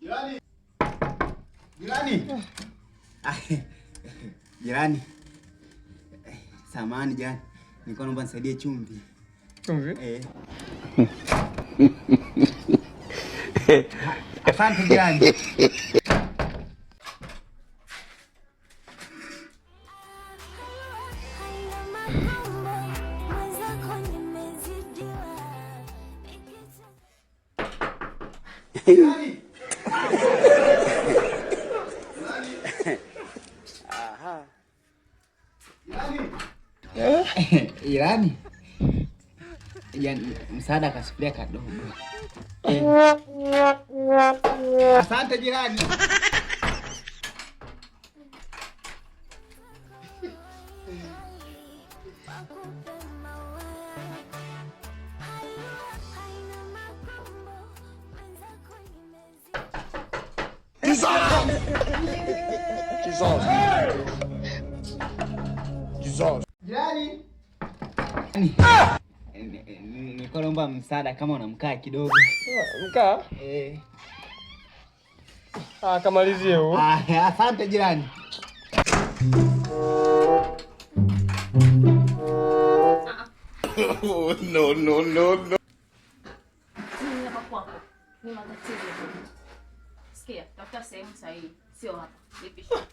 Jirani. Jirani. Jirani. Samahani jirani. Nilikuwa naomba nisaidie chumvi. Chumvi? Eh. Asante jirani. Jirani. Jirani. Yaani msaada kasufuria kadogo. Asante jirani. Jesus. Jesus. Jirani. Nilikuwa naomba msaada kama unamkaa kidogo. Mkaa? Eh. Ah, kamalizie huo. Ah, asante jirani. Oh, no, no, no, no. Mimi hapa kwako ni matatizo tu. Sikia, tafuta sehemu sahihi, sio hapa. Lipisha.